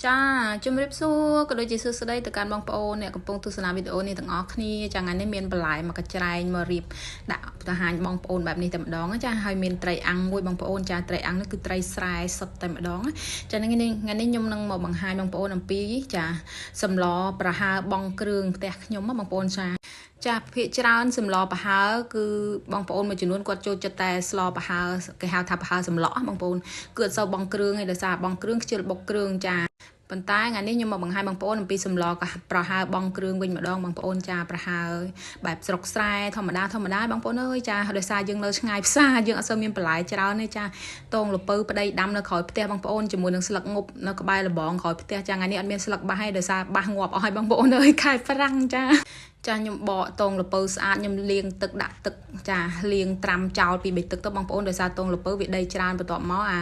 ចាជំរាបសួរក៏ដូចជាសួស្តីទៅកាន់បងប្អូនអ្នកកំពុងទស្សនាវីដេអូនេះទាំងអស់គ្នាចាថ្ងៃនេះមានបន្លែមកកច្រែងមករៀបដាក់បង្ហាញបងប្អូនបែបនេះតែម្ដងចាហើយមានត្រីអាំងមួយបងប្អូនចាត្រីអាំងនេះគឺត្រីស្រែសុទ្ធតែម្ដងចាថ្ងៃនេះខ្ញុំនឹងមកបង្ហាញបងប្អូនអំពីចាសម្លប្រហើបងគ្រឿងផ្ទះខ្ញុំបងប្អូនចាចាភាគច្រើនសម្លប្រហើគឺបងប្អូនមួយចំនួនគាត់ចូលចិត្តតែស្លប្រហើគេហៅថាប្រហើសម្លក់បងប្អូនគឺអត់សូវបងគ្រឿងទេដោយសារបងគ្រឿងខ្ជិលបុកគ្រឿងចាប៉ុន្តែថ្ងៃនេះខ្ញុំមកបង្ហាញបងប្អូនអំពីសម្លប្រហើបងគ្រឿងវិញម្ដងបងប្អូនចាប្រហើបែបស្រុកស្រែធម្មតាធម្មតាបងប្អូនអើយចាដោយសារយើងនៅឆ្ងាយផ្សារយើងអត់សូវមានបន្លែច្រើនទេចាតងលពៅប្តីដាំនៅក្រោយផ្ទះបងប្អូនជាមួយនឹងស្លឹកងប់នៅក្បែរលបងក្រោយផ្ទះចាថ្ងៃនេះអត់មានស្លឹកបាសទេដោយសារបាសងាប់អស់ហើយបងប្អូនអើយខែប្រាំងចាចាខ្ញុំបកតងលពៅស្អាតខ្ញុំលាងទឹកដាក់ទឹកចាលាងត្រាំចោលពីបីទឹកទៅបងប្អូនដោយសារតងលពៅវាដីច្រើនបន្ទាប់មកអាន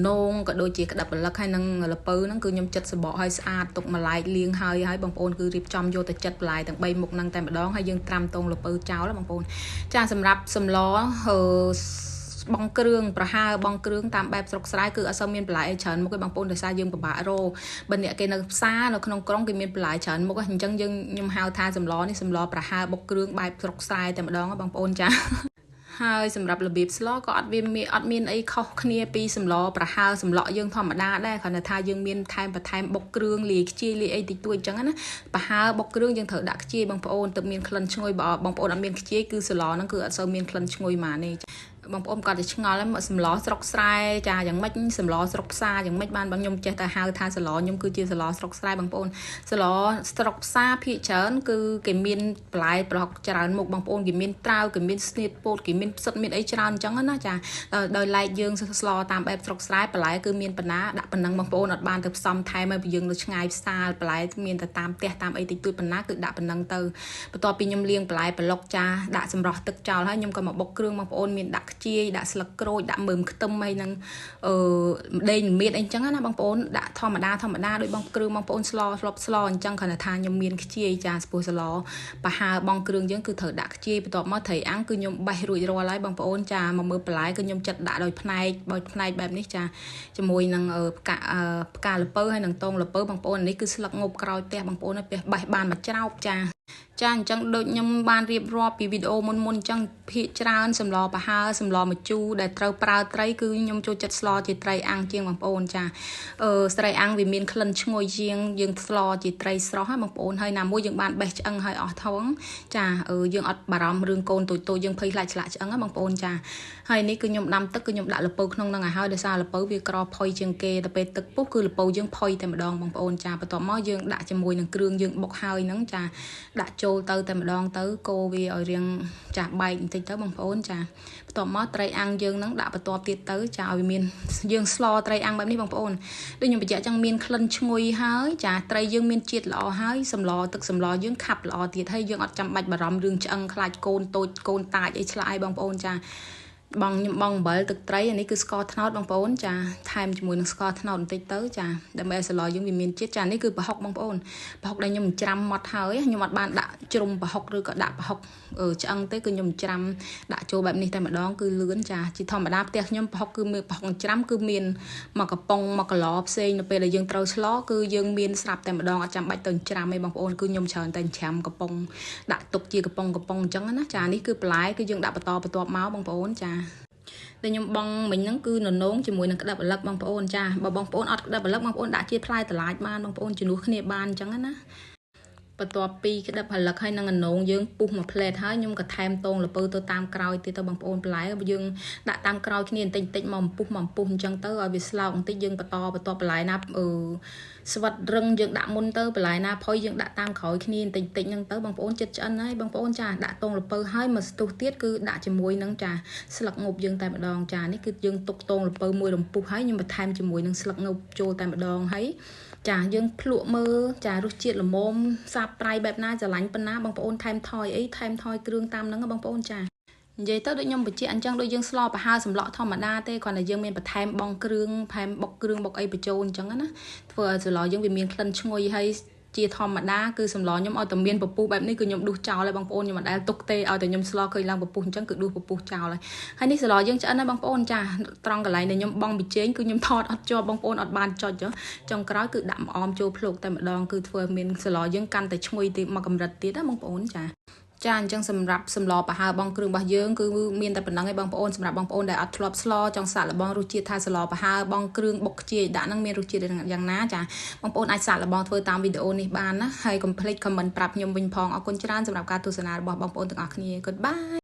នងក៏ដូចជាក្តាប់ប្លឹកហើយនឹងលពៅហ្នឹងគឺខ្ញុំចិត្តសបកឲ្យស្អាតទុកម្លែកលាងហើយហើយបងប្អូនគឺរៀបចំយកទៅចិត្តបន្លែទាំង3មុខហ្នឹងតែម្ដងហើយយើងត្រាំតងលពៅចោលបងប្អូនចាសម្រាប់សម្លបងគ្រឿងប្រហើបងគ្រឿងតាមបែបស្រុកស្រែគឺអត់សូវមានបន្លែអីច្រើនមុខទេបងប្អូនដោយសារយើងពិបាករកបើអ្នកគេនៅផ្សារនៅក្នុងក្រុងគេមានបន្លែច្រើនមុខអញ្ចឹងយើងខ្ញុំហៅថាសម្លនេះសម្លប្រហើបុកគ្រឿងបែបស្រុកស្រែតែម្ដងបងប្អូនចាហើយសម្រាប់របៀបស្លក៏អត់វាមានអត់មានអីខុសគ្នាពីសម្លប្រហើសម្លក់យើងធម្មតាដែរគ្រាន់តែថាយើងមានថែមបន្ថែមបុកគ្រឿងលាយខ្ជាយលាយអីតិចតួចអញ្ចឹងណាប្រហើបុកគ្រឿងយើងត្រូវដាក់ខ្ជាយបងប្អូនទើបមានក្លិនឈ្ងុយបើបងប្អូនអត់មានខ្ជាយគឺសម្លហ្នឹងគឺអត់សូវមានក្លិនឈ្ងុយម៉ានេះបងប្អូនគាត់តែឆ្ងល់ហ្នឹងសម្លស្រុកស្រែចាយ៉ាងម៉េចសម្លស្រុកផ្សារយ៉ាងម៉េចបានបងខ្ញុំចេះតែហៅថាសម្លខ្ញុំគឺជាសម្លស្រុកស្រែបងប្អូនសម្លស្រុកផ្សារភាគច្រើនគឺគេមានបន្លែប្រហុកច្រើនមុខបងប្អូនគេមានត្រាវគេមានស្នៀតពោតគេមានផ្សិតមានអីច្រើនអញ្ចឹងណាចាដោយឡែកយើងស្លតាមបែបស្រុកស្រែបន្លែគឺមានបណ្ណាដាក់ប៉ុណ្ណឹងបងប្អូនអត់បានទៅផ្សំថែមឲ្យយើងនៅឆ្ងាយផ្សារបន្លែមានតែតាមផ្ទះតាមអីតិចតួចបណ្ណាគឺដាក់ប៉ុណ្ណឹងទៅបន្ទាប់ពីខ្ញុំលាងបន្លែប្លុកចាដាក់សម្រស់ទឹកចោលហើយខ្ញុំក៏មកបុកគ្រឿងបងប្អូនមានដាក់ខ្ជាយដាក់ស្លឹកក្រូចដាក់មើមខ្ទឹមអីហ្នឹងអឺដេងមៀតអីចឹងណាបងប្អូនដាក់ធម្មតាធម្មតាដូចបងគ្រឿងបងប្អូនស្លស្លប់ស្លអញ្ចឹងគ្រាន់តែថាខ្ញុំមានខ្ជាយចាស្ពោះស្លប្រហើបងគ្រឿងយើងគឺត្រូវដាក់ខ្ជាយបន្ទាប់មកត្រីអាំងគឺខ្ញុំបេះរួចរាល់ហើយបងប្អូនចាមកមើលបន្លែគឺខ្ញុំចិត្តដាក់ដោយផ្នែកដោយផ្នែកបែបនេះចាជាមួយនឹងផ្កាផ្កាលពៅហើយនឹងតងលពៅបងប្អូននេះគឺស្លឹកងប់ក្រោយផ្ទះបងប្អូនផ្ទះបេះបានមួយច្រោបចាចាអញ្ចឹងដូចខ្ញុំបានរៀបរាប់ពីវីដេអូមុនមុនអញ្ចឹងភាគច្រើនសម្លប្រហើសម្លម្ជូរដែលត្រូវប្រើត្រីគឺខ្ញុំចូលចិត្តស្លជាត្រីអាំងជាងបងប្អូនចាអឺត្រីអាំងវាមានក្លិនឈ្ងុយជាងយើងស្លជាត្រីស្រស់ហ៎បងប្អូនហើយណាមួយយើងបានបេះឆ្អឹងហើយអស់ថងចាយើងអត់បារម្ភរឿងកូនតូចតូចយើងភ័យខ្លាចឆ្លាក់ឆ្អឹងហ៎បងប្អូនចាហើយនេះគឺខ្ញុំដាំទឹកគឺខ្ញុំដាក់ល្ពៅក្នុងនឹងឲ្យហើយដោយសារល្ពៅវាក្រផុយជាងគេទៅពេលទឹកពុះគឺល្ពៅយើងផុយតែម្ដងបងប្អូនចាបន្ទាប់មកយើងដាក់ជាមួយនឹងគ្រឿងយើងបុកហើយហ្នឹងចាដាក់ចូលទៅតែម្ដងទៅកូរវាឲ្យរៀងចាបែកបន្តិចទៅបងប្អូនចាបន្ទាប់មកត្រីអាំងយើងនឹងដាក់បន្ទាប់ទៀតទៅចាឲ្យវាមានយើងស្លត្រីអាំងបែបនេះបងប្អូនដូចខ្ញុំបញ្ជាក់ចឹងមានក្លិនឈ្ងុយហើយចាត្រីយើងមានជាតិល្អហើយសម្លទឹកសម្លយើងខាប់ល្អទៀតហើយយើងអត់ចាំបាច់បារម្ភរឿងឆ្អឹងខ្លាចកូនតូចកូនតាចអីឆ្លាយបងប្អូនចាបងខ្ញុំបងអំបិលទឹកត្រីអានេះគឺស្ករត្នោតបងប្អូនចាថែមជាមួយនឹងស្ករត្នោតបន្តិចទៅចាដើម្បីឲ្យសម្លយើងវាមានជាតិចានេះគឺប្រហុកបងប្អូនប្រហុកដែលខ្ញុំច្រាំម៉ត់ហើយខ្ញុំអត់បានដាក់ជ្រុំប្រហុកឬក៏ដាក់ប្រហុកឆ្អឹងទេគឺខ្ញុំច្រាំដាក់ចូលបែបនេះតែម្ដងគឺលឿនចាជាធម្មតាផ្ទះខ្ញុំប្រហុកគឺមានប្រហុកច្រាំគឺមានមកកំប៉ុងមកកឡផ្សេងនៅពេលដែលយើងត្រូវស្លគឺយើងមានស្រាប់តែម្ដងអត់ចាំបាច់ទៅច្រាំទេបងប្អូនគឺខ្ញុំច្រើនតែច្រាំកំប៉ុងដាក់ទុកជាកំប៉ុងកំប៉ុងអញ្ចឹងណាចានេះគឺបន្លែគឺយើងដាក់បន្តបន្ទាប់មកបងប្អូនចាដែលខ្ញុំបងមិញហ្នឹងគឺននងជាមួយនឹងក្តាប់ឪឡឹកបងប្អូនចាបើបងប្អូនអត់ក្តាប់ឪឡឹកបងប្អូនដាក់ជាផ្លែតឡាចបានបងប្អូនជំនួសគ្នាបានអញ្ចឹងណាបន្ទាប់ពីក្តាប់ផលិកហើយនឹងអនងយើងពុះមួយផ្លែតហើយខ្ញុំក៏ថែមតងលពៅទៅតាមក្រោយទៀតទៅបងប្អូនបន្លែយើងដាក់តាមក្រោយគ្នាបន្តិចបន្តិចមកពុះមកពុះអញ្ចឹងទៅឲ្យវាស្លោកបន្តិចយើងបន្តបន្ទាប់បន្លែណាអឺស្វិតរឹងយើងដាក់មុនទៅបន្លែណាផុយយើងដាក់តាមក្រោយគ្នាបន្តិចបន្តិចហ្នឹងទៅបងប្អូនចិត្តឆ្អិនហើយបងប្អូនចាដាក់តងលពៅហើយមកស្ទុះទៀតគឺដាក់ជាមួយនឹងចាស្លឹកងប់យើងតែម្ដងចានេះគឺយើងទុកតងលពៅមួយរំពុះហើយខ្ញុំបន្ថែមជាមួយនឹងស្លឹកងប់ចូលតែម្ដងហើយចាយើងភ្លក់មើលចារសជាតិល្មមសាបប្រៃបែបណាស្រឡាញ់ប៉ុណ្ណាបងប្អូនថែមថយអីថែមថយគ្រឿងតាមហ្នឹងបងប្អូនចានិយាយទៅដូចខ្ញុំបញ្ជាក់អញ្ចឹងដូចយើងស្លប្រហើសម្លក់ធម្មតាទេគ្រាន់តែយើងមានបន្ថែមបងគ្រឿងថែមបុកគ្រឿងបុកអីបញ្ចូលអញ្ចឹងណាធ្វើឲ្យសម្លយើងវាមានក្លិនឈ្ងុយហើយ ជាធម្មតាគឺសម្លខ្ញុំឲ្យតែមានពពុះបែបនេះគឺខ្ញុំដួសចោលហើយបងប្អូនខ្ញុំមិនដែលទុកទេឲ្យតែខ្ញុំស្លឃើញឡើងពពុះអញ្ចឹងគឺដួសពពុះចោលហើយហើយនេះសម្លយើងឆ្អិនហើយបងប្អូនចាត្រង់កន្លែងដែលខ្ញុំបងប៊ីចេងគឺខ្ញុំថតអត់ជាប់បងប្អូនអត់បានចុចចុងក្រោយគឺដាក់ម្អមចូលភ្លុកតែម្ដងគឺធ្វើឲ្យមានសម្លយើងកាន់តែឈ្ងុយទៀតមកកម្រិតទៀតណាបងប្អូនចាចាអញ្ចឹងសម្រាប់សម្លប្រហើបងគ្រឿងរបស់យើងគឺមានតែប៉ុណ្្នឹងឯងបងប្អូនសម្រាប់បងប្អូនដែលអត់ធ្លាប់ស្លចង់សាកល្បងរសជាតិថាសម្លប្រហើបងគ្រឿងបុកខ្ជាយដាក់ហ្នឹងមានរសជាតិយ៉ាងណាចាបងប្អូនអាចសាកល្បងធ្វើតាមវីដេអូនេះបានណាហើយកុំភ្លេច comment ប្រាប់ខ្ញុំវិញផងអរគុណច្រើនសម្រាប់ការទស្សនារបស់បងប្អូនទាំងអស់គ្នា Goodbye.